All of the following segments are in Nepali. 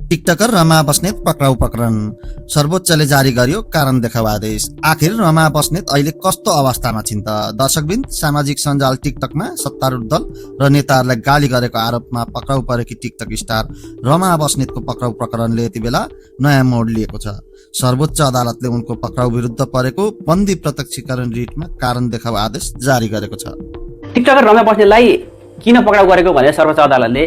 टिकटकर रमा बस्नेत पक्राउ प्रकरण सर्वोच्चले जारी गर्यो कारण देखाउ आदेश। आखिर रमा बस्नेत अहिले कस्तो अवस्थामा छिन् त? दर्शकबिन, सामाजिक सञ्जाल टिकटकमा सत्तारूढ दल र नेताहरूलाई गाली गरेको आरोपमा पक्राउ परेकी टिकटक स्टार रमा बस्नेतको पक्राउ प्रकरणले यति बेला नयाँ मोड लिएको छ। सर्वोच्च अदालतले उनको पक्राउ विरुद्ध परेको बन्दी प्रत्यक्षीकरण रिटमा कारण देखाउ आदेश जारी गरेको छ। टिकटकर रमा बस्नेतलाई किन पक्राउ गरेको भनेर सर्वोच्च अदालतले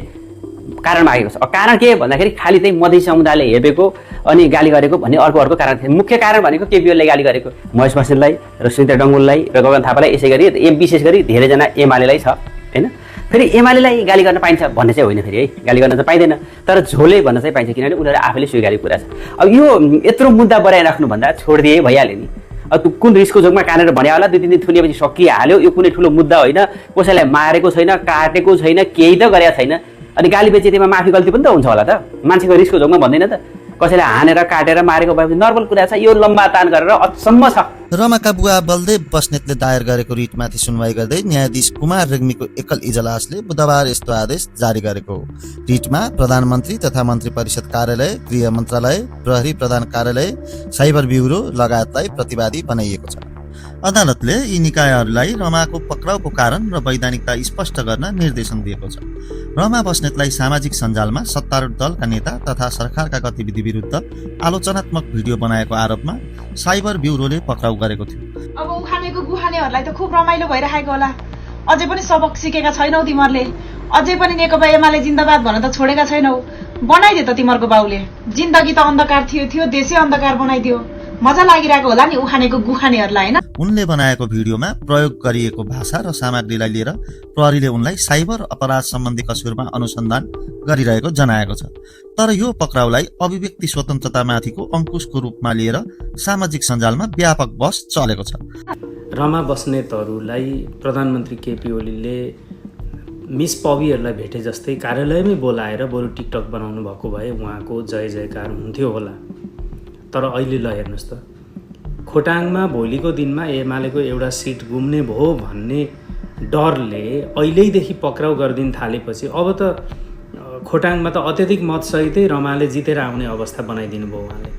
कारण मागेको छ। कारण के भन्दाखेरि खालि चाहिँ मधेसी समुदायले हेपेको अनि गाली गरेको भन्ने अर्को कारण थियो। मुख्य कारण भनेको केपीओलले गाली गरेको महेश बस्नेतलाई र सुनिता डङ्गुललाई र गगन थापालाई, यसै गरी विशेष गरी धेरैजना एमालेलाई छ हैन। फेरि एमालेलाई गाली गर्न पाइन्छ भन्ने चाहिँ होइन, फेरि है गाली गर्न चाहिँ पाइँदैन, तर झोले भन्न चाहिँ पाइन्छ, किनभने उनीहरू आफैले स्वीकारेको कुरा छ। अब यो यत्रो मुद्दा बनाइराख्नुभन्दा छोडिदिए भइहाल्यो नि। अब कुन रिसको जोगमा कानेर भन्या होला, 2-3 दिन थुनिएपछि सकिहाल्यो। यो कुनै ठुलो मुद्दा होइन, कसैलाई मारेको छैन, काटेको छैन, केही त गरेको छैन। अनि गाली बेचेमा माफी गल्ती पनि त हुन्छ होला त? मान्छेको रिसको जोगमा भन्दैन त? कसैलाई हानेर काटेर मारेको भएपछि नर्मल कुरा छ। यो लम्बा तान गरेर अचम्म छ। रमाका बुवा बलदेव बस्नेतले दायर गरेको रिटमाथि सुनवाई गर्दै न्यायाधीश कुमार रेग्मीको एकल इजलासले बुधबार यस्तो आदेश जारी गरेको। रिटमा प्रधानमन्त्री तथा मन्त्री परिषद कार्यालय, गृह मन्त्रालय, प्रहरी प्रधान कार्यालय, साइबर ब्युरो लगायतलाई प्रतिवादी बनाइएको छ। अदालतले यी निकायहरूलाई रमाको पक्राउको कारण र वैधानिकता स्पष्ट गर्न निर्देशन दिएको छ। रमा बस्नेतलाई सामाजिक सञ्जालमा सत्तारूढ दलका नेता तथा सरकारका गतिविधि विरुद्ध आलोचनात्मक भिडियो बनाएको आरोपमा साइबर ब्युरोले पक्राउ गरेको थियो। अब उखानेको गुहानेहरूलाई त खुब रमाइलो भइरहेको होला। अझै पनि सबक सिकेका छैनौ तिमीहरूले। अझै पनि नेकपा एमाले जिन्दाबाद भन्न त छोडेका छैनौ। बनाइदियो त तिमीहरूको बाउले। जिन्दगी त अन्धकार थियो, देशै अन्धकार बनाइदियो। मजा लागिरहेको होला नि उखानेको गुखानेहरूलाई, हैन? उनले बनाएको भिडियोमा प्रयोग गरिएको भाषा र सामग्रीलाई लिएर प्रहरीले उनलाई साइबर अपराध सम्बन्धी कसुरमा अनुसन्धान गरिरहेको जनाएको छ। तर यो पक्राउलाई अभिव्यक्ति स्वतन्त्रतामाथिको अंकुशको रूपमा लिएर सामाजिक सञ्जालमा व्यापक बहस चलेको छ। रमा बस्नेतहरूलाई प्रधानमन्त्री केपी ओलीले मिस पवीहरूलाई भेटे जस्तै कार्यालयमै बोलाएर बरु टिकटक बनाउनु भएको भए उहाँको जय जयकार हुन्थ्यो होला। तर अहिले ल हेर्नुहोस् त, खोटाङमा भोलिको दिनमा एमालेको एउटा सिट गुम्ने भयो भन्ने डरले अहिलेदेखि पक्राउ गरिदिन थालेपछि अब त खोटाङमा त अत्यधिक मतसहितै रमाले जितेर आउने अवस्था बनाइदिनु भयो उहाँले।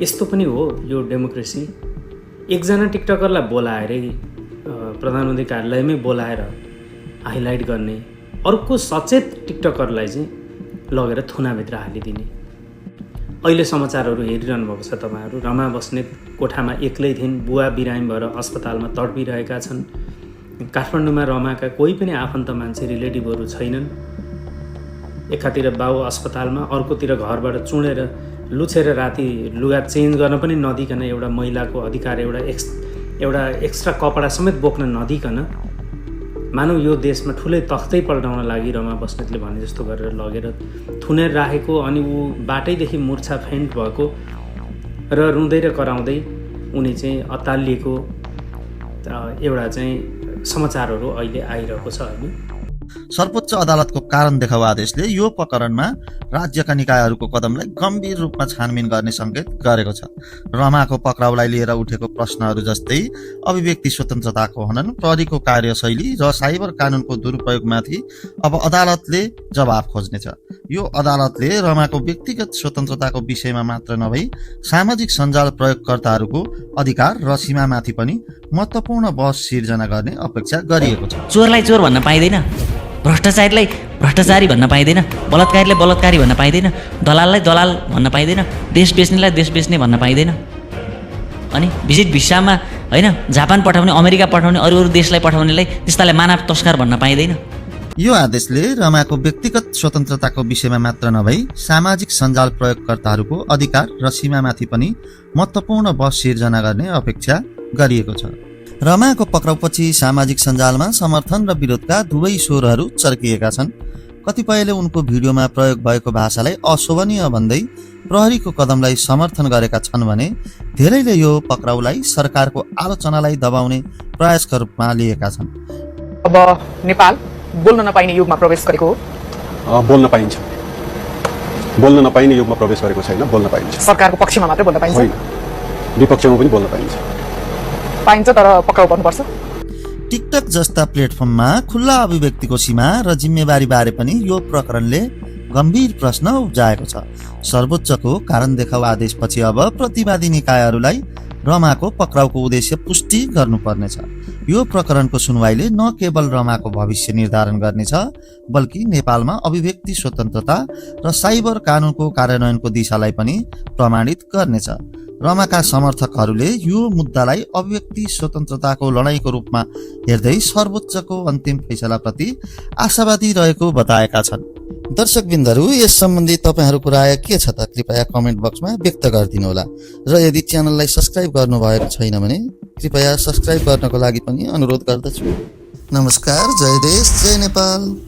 यस्तो पनि हो यो डेमोक्रेसी। एकजना टिकटकरलाई बोलाएरै प्रधानमन्त्री कार्यालयमै बोलाएर हाइलाइट गर्ने, अर्को सचेत टिकटकरलाई चाहिँ लगेर थुनाभित्र हालिदिने। अहिले समाचारहरू हेरिरहनु भएको छ तपाईँहरू। रमा बस्नेत कोठामा एक्लै थिइन्, बुवा बिरामी भएर अस्पतालमा तडपिरहेका छन्। काठमाडौँमा रमाका कोही पनि आफन्त मान्छे रिलेटिभहरू छैनन्। एकातिर बाउ अस्पतालमा, अर्कोतिर घरबाट चुडेर लुछेर राति लुगा चेन्ज गर्न पनि नदिकन, एउटा महिलाको अधिकार, एउटा एक्स्ट्रा कपडा समेत बोक्न नदिकन, मानव यो देशमा ठुलै तख्तै पल्टाउन लागि रमा बस्नेतले भने जस्तो गरेर लगेर थुनेर राखेको। अनि ऊ बाटैदेखि मुर्छा फेन्ट भएको र रुँदै र कराउँदै उनी चाहिँ अत्तालिएको एउटा चाहिँ समाचारहरू अहिले आइरहेको छ होइन। सर्वोच्च अदालतको कारण देखाउ आदेशले यो प्रकरणमा राज्यका निकायहरूको कदमलाई गम्भीर रूपमा छानबिन गर्ने संकेत गरेको छ। रमाको पक्राउलाई लिएर उठेको प्रश्नहरू जस्तै अभिव्यक्ति स्वतन्त्रताको हनन, प्रहरीको कार्यशैली र साइबर कानुनको दुरुपयोगमाथि अब अदालतले जवाब खोज्नेछ। यो अदालतले रमाको व्यक्तिगत स्वतन्त्रताको विषयमा मात्र नभई सामाजिक सञ्जाल प्रयोगकर्ताहरूको अधिकार र सीमामाथि पनि महत्त्वपूर्ण बहस सिर्जना गर्ने अपेक्षा गरिएको छ। चोरलाई चोर भन्न पाइँदैन, भ्रष्टाचारीलाई भ्रष्टाचारी भन्न पाइँदैन, बलात्कारीलाई बलात्कारी भन्न पाइँदैन, दलाललाई दलाल भन्न पाइँदैन, देश बेच्नेलाई देश बेच्ने भन्न पाइँदैन। अनि भिजिट भिसामा होइन जापान पठाउने, अमेरिका पठाउने, अरू देशलाई पठाउनेलाई त्यस्तालाई मानव तस्कर भन्न पाइँदैन। यो आदेशले रमाको व्यक्तिगत स्वतन्त्रताको विषयमा मात्र नभई सामाजिक सञ्जाल प्रयोगकर्ताहरूको अधिकार र सीमामाथि पनि महत्त्वपूर्ण बहस सिर्जना गर्ने अपेक्षा गरिएको छ। रमाको पक्राउपछि सामाजिक सञ्जालमा समर्थन र विरोधका दुवै स्वरहरू चर्किएका छन्। कतिपयले उनको भिडियोमा प्रयोग भएको भाषालाई अशोभनीय भन्दै प्रहरीको कदमलाई समर्थन गरेका छन् भने धेरैले यो पक्राउलाई सरकारको आलोचनालाई दबाउने प्रयासका रूपमा लिएका छन्। अब नेपाल बोल्न नपाइने युगमा प्रवेश गरेको हो। बोल्न पाइन्छ, बोल्न नपाइने युगमा प्रवेश गरेको छैन, बोल्न पाइन्छ। सरकारको पक्षमा मात्रै बोल्न पाइन्छ, विपक्षमा पनि बोल्न पाइन्छ, तर पक्राउ पर्नुपर्छ। टिकटक जस्ता प्लेटफर्ममा खुल्ला अभिव्यक्तिको सीमा र जिम्मेवारी बारे पनि यो प्रकरणले गम्भीर प्रश्न उब्जाएको छ। सर्वोच्चको कारण देखाउ आदेशपछि अब प्रतिवादी निकायहरूलाई रमाको पक्राउको उद्देश्य पुष्टि गर्नुपर्नेछ। यो प्रकरणको सुनवाईले न केवल रमाको भविष्य निर्धारण गर्नेछ, बल्कि नेपालमा अभिव्यक्ति स्वतन्त्रता र साइबर कानुनको कार्यान्वयनको दिशालाई पनि प्रमाणित गर्नेछ। रमाका समर्थकहरूले यो मुद्दालाई अभिव्यक्ति स्वतन्त्रताको लडाईँको रूपमा हेर्दै सर्वोच्चको अन्तिम फैसलाप्रति आशावादी रहेको बताएका छन्। दर्शकबिन्दहरू, यस सम्बन्धी तपाईँहरूको राय के छ त कृपया कमेन्ट बक्समा व्यक्त गरिदिनुहोला र यदि च्यानललाई सब्स्क्राइब गर्नुभएको छैन भने कृपया सब्स्क्राइब गर्नको लागि पनि अनुरोध गर्दछु। नमस्कार, जय देश, जय नेपाल।